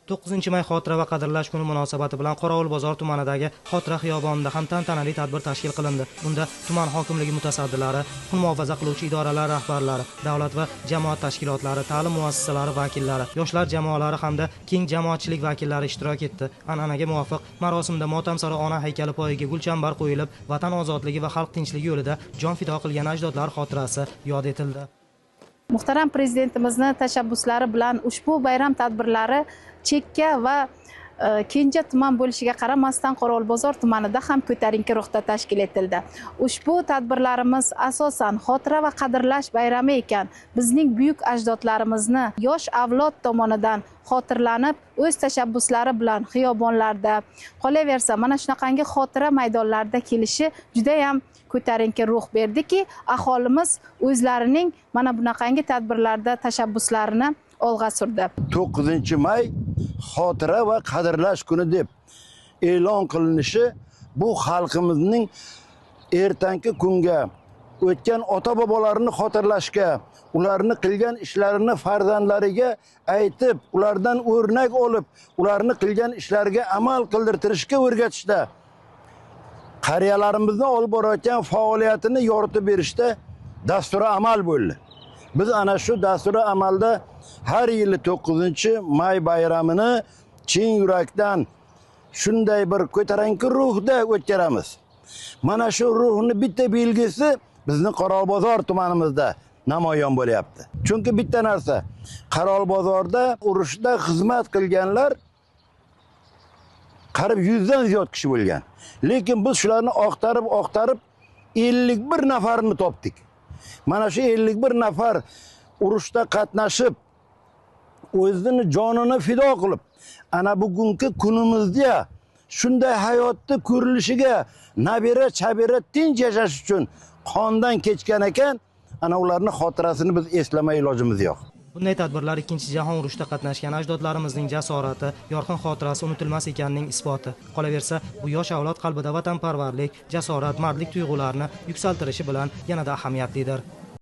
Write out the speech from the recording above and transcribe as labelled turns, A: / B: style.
A: 9 may xotira va qadrlash kuni munosabati bilan Qorovulbozor tumanidagi Xotira xiyobonida ham tantanali tadbir tashkil qilindi. Unda tuman hokimligi mutasaddilari, huquq muhofaza qiluvchi idoralar rahbarlari, davlat va jamoat tashkilotlari, ta'lim muassasalari vakillari, yoshlar jamoalari hamda keng jamoatchilik vakillari ishtirok etdi. An'anaga muvofiq marosimda motamsaro ona haykali poyiga gulchambar qo'yilib, vatan ozodligi va xalq tinchligi yo'lida jon fido qilgan ajdodlar xotirasi yod etildi.
B: Muhtaram Prezidentimizni tashabbuslari bilan ushbu bayram tadbirlari chekka va kenja tuman bo'lishiga qaramasdan, Qorovulbozor tumanida ham ko'tarinki ruhda tashkil etildi. Ushbu tadbirlarimiz asosan xotira va qadrlash bayrami ekan, bizning buyuk ajdodlarimizni yosh avlod tomonidan xotirlanib, o'z tashabbuslari bilan xiyobonlarda, qolaversa, mana shunaqangi xotira maydonlarida kelishi judayam ko'tarinki ruh berdiki, aholimiz o'zlarining mana bunaqangi tadbirlarda tashabbuslarini olg'a surdi.
C: 9 may xotira va qadrlash kuni deb e'lon qilinishi bu xalqimizning ertangi kunga, o'tgan ota bobolarini xotirlashga, ularni qilgan ishlarini farzandlariga aytib, ulardan o'rnak olib, ularni qilgan ishlariga amal qildirtirishga o'rgatishda, qariyalarimizni olib borayotgan faoliyatini yoritib berishda dasturi amal bo'ldi. Biz ana shu dasturi amalda har yili 9 may bayramini chin yurakdan shunday bir ko'tarinki ruhda o'tkazamiz. Mana shu ruhni bitta belgisi bizni Qorovulbozor tumanimizda namoyon bo'lyapti. Chunki bitta narsa, Qorovulbozorda urushda xizmat qilganlar qariyb 100 dan ziyod kishi bo'lgan. Lekin biz shularni oqtarib oqtarib 51 nafarini topdik. Mana shu 51 nafar urushda qatnashib, o'zini jonini fido qilib, ana bugungi kunimizda shunday hayotni ko'rilishiga, nabira chabira tinch yashash uchun qondan kechgan ekan, ana ularni xotirasini biz eslamay ilojimiz yo'q.
A: Bunday tadbirlar Ikkinchi jahon urushida qatnashgan ajdodlarimizning jasorati, yorqin xotirasi unutilmas ekanining isboti. Qolaversa, bu yosh avlod qalbida vatanparvarlik, jasorat, mardlik tuyg'ularini yuksaltirishi bilan yanada ahamiyatlidir.